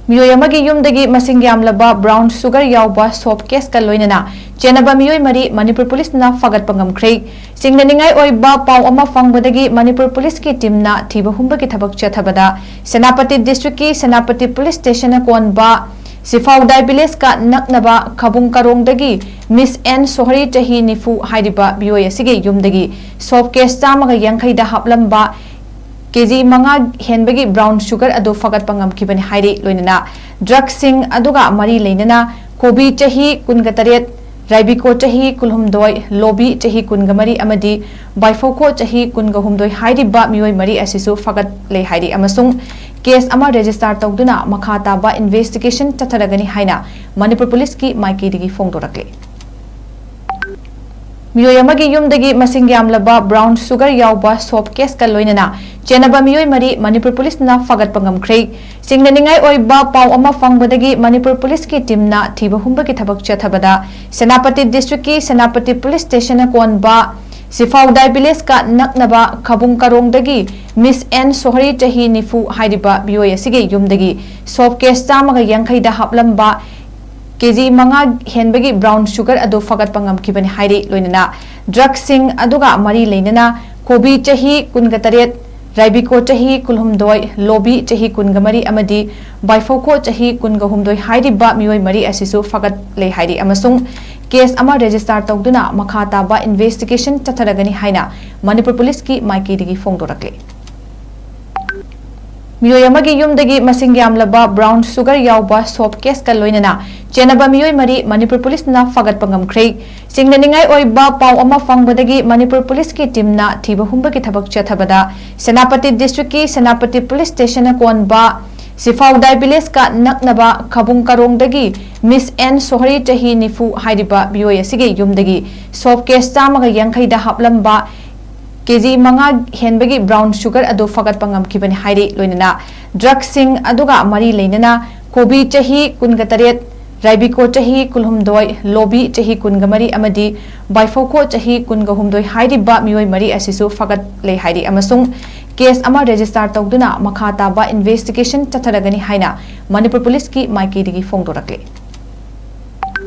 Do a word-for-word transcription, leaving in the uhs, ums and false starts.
ꯃꯤꯑꯣꯏ ꯑꯃꯒꯤ ꯌꯨꯝꯗꯒꯤ ꯃꯁꯤꯡ ꯌꯥꯝꯂꯕ ꯕ꯭ꯔꯥꯎꯟ ꯁꯨꯒꯔ ꯌꯥꯎꯕ ꯁꯣꯞ ꯀꯦꯁꯀ ꯂꯣꯏꯅꯅ ꯆꯦꯟꯅꯕ ꯃꯤꯑꯣꯏ ꯃꯔꯤ ꯃꯅꯤꯄꯨꯔ ꯄꯨꯂꯤꯁꯅ ꯐꯥꯒꯠꯄ ꯉꯝꯈ꯭ꯔꯦ꯫ ꯆꯤꯡꯅꯅꯤꯡꯉꯥꯏ ꯑꯣꯏꯕ ꯄꯥꯎ ꯑꯃ ꯐꯪꯕꯗꯒꯤ ꯃꯅꯤꯄꯨꯔ ꯄꯨꯂꯤꯁꯀꯤ ꯇꯤꯝꯅ ꯊꯤꯕ ꯍꯨꯝꯕꯒꯤ ꯊꯕꯛ ꯆꯠꯊꯕꯗ ꯁꯦꯅꯥꯄꯇꯤ ꯗꯤꯁꯇ꯭ꯔꯤꯛꯀꯤ ꯁꯦꯅꯥꯄꯇꯤ ꯄꯨꯂꯤꯁ ꯁ꯭ꯇꯦꯁꯟꯅ ꯀꯣꯟꯕ ꯁꯤꯐꯥꯎꯗꯥꯏ ꯚꯤꯂꯦꯖꯀ ꯅꯛꯅꯕ ꯈꯕꯨꯡ ꯀꯥꯔꯣꯡꯗꯒꯤ ꯃꯤꯁ ꯑꯦꯟ ꯁꯣꯍꯔꯤ ꯆꯍꯤ ꯅꯤꯐꯨ ꯍꯥꯏꯔꯤꯕ ꯃꯤꯑꯣꯏ ꯑꯁꯤꯒꯤ ꯌꯨꯝꯗꯒꯤ ꯁꯣꯞ ꯀꯦꯁ ꯆꯥꯝꯃꯒ ꯌꯥꯡꯈꯩꯗ ꯍꯥꯞꯂꯝꯕ ꯀꯦꯖꯤ ꯃꯉꯥ ꯍꯦꯟꯕꯒꯤ ꯕ꯭ꯔꯥꯎꯟ ꯁꯨꯒꯔ ꯑꯗꯨ ꯐꯒꯠꯄ ꯉꯝꯈꯤꯕꯅꯤ ꯍꯥꯏꯔꯤ꯫ ꯂꯣꯏꯅꯅ ꯗ꯭ꯔꯒꯁꯤꯡ ꯑꯗꯨꯒ ꯃꯔꯤ ꯂꯩꯅꯅ ꯀꯣꯕꯤ ꯆꯍꯤ ꯀꯨꯟꯒ ꯇꯔꯦꯠ, ꯔꯥꯏꯕꯤꯀꯣ ꯆꯍꯤ ꯀꯨꯟꯍꯨꯝꯗꯣꯏ, ꯂꯣꯕꯤ ꯆꯍꯤ ꯀꯨꯟꯒ ꯃꯔꯤ ꯑꯃꯗꯤ ꯕꯥꯏꯐꯧꯈꯣ ꯆꯍꯤ ꯀꯨꯟꯒ ꯍꯨꯝꯗꯣꯏ ꯍꯥꯏꯔꯤꯕ ꯃꯤꯑꯣꯏ ꯃꯔꯤ ꯑꯁꯤꯁꯨ ꯐꯒꯠꯂꯦ ꯍꯥꯏꯔꯤ ꯑꯃꯁꯨꯡ ꯀꯦꯁ ꯑꯃ ꯔꯦꯖꯤꯁꯇꯥꯔ ꯇꯧꯗꯨꯅ ꯃꯈꯥ ꯇꯥꯕ ꯏꯟꯚꯦꯁꯇꯤꯒꯦꯁꯟ ꯆꯠꯊꯔꯒꯅꯤ ꯍꯥꯏꯅ ꯃꯅꯤꯄꯨꯔ ꯄꯨꯂꯤꯁꯀꯤ ꯃꯥꯏꯀꯩꯗꯒꯤ ꯐꯣꯡꯗꯣꯔꯛꯂꯤ꯫ ꯃꯤꯑꯣꯏ ꯑꯃꯒꯤ ꯌꯨꯝꯗꯒꯤ ꯃꯁꯤꯡ ꯌꯥꯝꯂꯕ ꯕ꯭ꯔꯥꯎꯟ ꯁꯨꯒꯔ ꯌꯥꯎꯕ ꯁꯣꯞ ꯀꯦꯁꯀ ꯂꯣꯏꯅꯅ ꯆꯦꯟꯅꯕ ꯃꯤꯑꯣꯏ ꯃꯔꯤ ꯃꯅꯤꯄꯨꯔ ꯄꯨꯂꯤꯁꯅ ꯐꯥꯒꯠꯄ ꯉꯝꯈ꯭ꯔꯦ꯫ ꯆꯤꯡꯅꯅꯤꯡꯉꯥꯏ ꯑꯣꯏꯕ ꯄꯥꯎ ꯑꯃ ꯐꯪꯕꯗꯒꯤ ꯃꯅꯤꯄꯨꯔ ꯄꯨꯂꯤꯁꯀꯤ ꯇꯤꯝꯅ ꯊꯤꯕ ꯍꯨꯝꯕꯒꯤ ꯊꯕꯛ ꯆꯠꯊꯕꯗ ꯁꯦꯅꯥꯄꯇꯤ ꯗꯤꯁꯇ꯭ꯔꯤꯛꯀꯤ ꯁꯦꯅꯥꯄꯇꯤ ꯄꯨꯂꯤꯁ ꯁ꯭ꯇꯦꯁꯟꯅ ꯀꯣꯟꯕ ꯁꯤꯐꯥꯎꯗꯥꯏ ꯚꯤꯂꯦꯖꯀ ꯅꯛꯅꯕ ꯈꯕꯨꯡ ꯀꯥꯔꯣꯡꯗꯒꯤ ꯃꯤꯁ ꯑꯦꯟ ꯁꯣꯍꯔꯤ ꯆꯍꯤ ꯅꯤꯐꯨ ꯍꯥꯏꯔꯤꯕ ꯃꯤꯑꯣꯏ ꯑꯁꯤꯒꯤ ꯌꯨꯝꯗꯒꯤ ꯁꯣꯞ ꯀꯦꯁ ꯆꯥꯝꯃꯒ ꯌꯥꯡꯈꯩꯗ ꯍꯥꯞꯂꯝꯕ ꯀꯦꯖꯤ ꯃꯉꯥ ꯍꯦꯟꯕꯒꯤ ꯕ꯭ꯔꯥꯎꯟ ꯁꯨꯒꯔ ꯑꯗꯨ ꯐꯒꯠꯄ ꯉꯝꯈꯤꯕꯅꯤ ꯍꯥꯏꯔꯤ꯫ ꯂꯣꯏꯅꯅ ꯗ꯭ꯔꯒꯁꯤꯡ ꯑꯗꯨꯒ ꯃꯔꯤ ꯂꯩꯅꯅ ꯀꯣꯕꯤ ꯆꯍꯤ ꯀꯨꯟꯒ ꯇꯔꯦꯠ, ꯔꯥꯏꯕꯤꯀꯣ ꯆꯍꯤ ꯀꯨꯟꯍꯨꯝꯗꯣꯏ, ꯂꯣꯕꯤ ꯆꯍꯤ ꯀꯨꯟꯒ ꯃꯔꯤ ꯑꯃꯗꯤ ꯕꯥꯏꯐꯧꯈꯣ ꯆꯍꯤ ꯀꯨꯟꯒ ꯍꯨꯝꯗꯣꯏ ꯍꯥꯏꯔꯤꯕ ꯃꯤꯑꯣꯏ ꯃꯔꯤ ꯑꯁꯤꯁꯨ ꯐꯒꯠꯂꯦ ꯍꯥꯏꯔꯤ ꯑꯃꯁꯨꯡ ꯀꯦꯁ ꯑꯃ ꯔꯦꯖꯤꯁꯇꯥꯔ ꯇꯧꯗꯨꯅ ꯃꯈꯥ ꯇꯥꯕ ꯏꯟꯚꯦꯁꯇꯤꯒꯦꯁꯟ ꯆꯠꯊꯔꯒꯅꯤ ꯍꯥꯏꯅ ꯃꯅꯤꯄꯨꯔ ꯄꯨꯂꯤꯁꯀꯤ ꯃꯥꯏꯀꯩꯗꯒꯤ ꯐꯣꯡꯗꯣꯔꯛꯂꯤ꯫ ꯃꯤꯑꯣꯏ ꯑꯃꯒꯤ ꯌꯨꯝꯗꯒꯤ ꯃꯁꯤꯡ ꯌꯥꯝꯂꯕ ꯕ꯭ꯔꯥꯎꯟ ꯁꯨꯒꯔ ꯌꯥꯎꯕ ꯁꯣꯞ ꯀꯦꯁꯀ ꯂꯣꯏꯅꯅ ꯆꯦꯟꯅꯕ ꯃꯤꯑꯣꯏ ꯃꯔꯤ ꯃꯅꯤꯄꯨꯔ ꯄꯨꯂꯤꯁꯅ ꯐꯥꯒꯠꯄ ꯉꯝꯈ꯭ꯔꯦ꯫ ꯆꯤꯡꯅꯅꯤꯡꯉꯥꯏ ꯑꯣꯏꯕ ꯄꯥꯎ ꯑꯃ ꯐꯪꯕꯗꯒꯤ ꯃꯅꯤꯄꯨꯔ ꯄꯨꯂꯤꯁꯀꯤ ꯇꯤꯝꯅ ꯊꯤꯕ ꯍꯨꯝꯕꯒꯤ ꯊꯕꯛ ꯆꯠꯊꯕꯗ ꯁꯦꯅꯥꯄꯇꯤ ꯗꯤꯁꯇ꯭ꯔꯤꯛꯀꯤ ꯁꯦꯅꯥꯄꯇꯤ ꯄꯨꯂꯤꯁ ꯁ꯭ꯇꯦꯁꯟꯅ ꯀꯣꯟꯕ ꯁꯤꯐꯥꯎꯗꯥꯏ ꯚꯤꯂꯦꯖꯀ ꯅꯛꯅꯕ ꯈꯕꯨꯡ ꯀꯥꯔꯣꯡꯗꯒꯤ ꯃꯤꯁ ꯑꯦꯟ ꯁꯣꯍꯔꯤ ꯆꯍꯤ ꯅꯤꯐꯨ ꯍꯥꯏꯔꯤꯕ ꯃꯤꯑꯣꯏ ꯑꯁꯤꯒꯤ ꯌꯨꯝꯗꯒꯤ ꯁꯣꯞ ꯀꯦꯁ ꯆꯥꯝꯃꯒ ꯌꯥꯡꯈꯩꯗ ꯍꯥꯞꯂꯝꯕ ꯀꯦꯖꯤ ꯃꯉꯥ ꯍꯦꯟꯕꯒꯤ ꯕ꯭ꯔꯥꯎꯟ ꯁꯨꯒꯔ ꯑꯗꯨ ꯐꯒꯠꯄ ꯉꯝꯈꯤꯕꯅꯤ ꯍꯥꯏꯔꯤ꯫ ꯂꯣꯏꯅꯅ ꯗ꯭ꯔꯒꯁꯤꯡ ꯑꯗꯨꯒ ꯃꯔꯤ ꯂꯩꯅꯅ ꯀꯣꯕꯤ ꯆꯍꯤ ꯀꯨꯟꯒ ꯇꯔꯦꯠ, ꯔꯥꯏꯕꯤꯀꯣ ꯆꯍꯤ ꯀꯨꯟꯍꯨꯝꯗꯣꯏ, ꯂꯣꯕꯤ ꯆꯍꯤ ꯀꯨꯟꯒ ꯃꯔꯤ ꯑꯃꯗꯤ ꯕꯥꯏꯐꯧꯈꯣ ꯆꯍꯤ ꯀꯨꯟꯒ ꯍꯨꯝꯗꯣꯏ ꯍꯥꯏꯔꯤꯕ ꯃꯤꯑꯣꯏ ꯃꯔꯤ ꯑꯁꯤꯁꯨ ꯐꯒꯠꯂꯦ ꯍꯥꯏꯔꯤ ꯑꯃꯁꯨꯡ ꯀꯦꯁ ꯑꯃ ꯔꯦꯖꯤꯁꯇꯥꯔ ꯇꯧꯗꯨꯅ ꯃꯈꯥ ꯇꯥꯕ ꯏꯟꯚꯦꯁꯇꯤꯒꯦꯁꯟ ꯆꯠꯊꯔꯒꯅꯤ ꯍꯥꯏꯅ ꯃꯅꯤꯄꯨꯔ ꯄꯨꯂꯤꯁꯀꯤ ꯃꯥꯏꯀꯩꯗꯒꯤ ꯐꯣꯡꯗꯣꯔꯛꯂꯤ꯫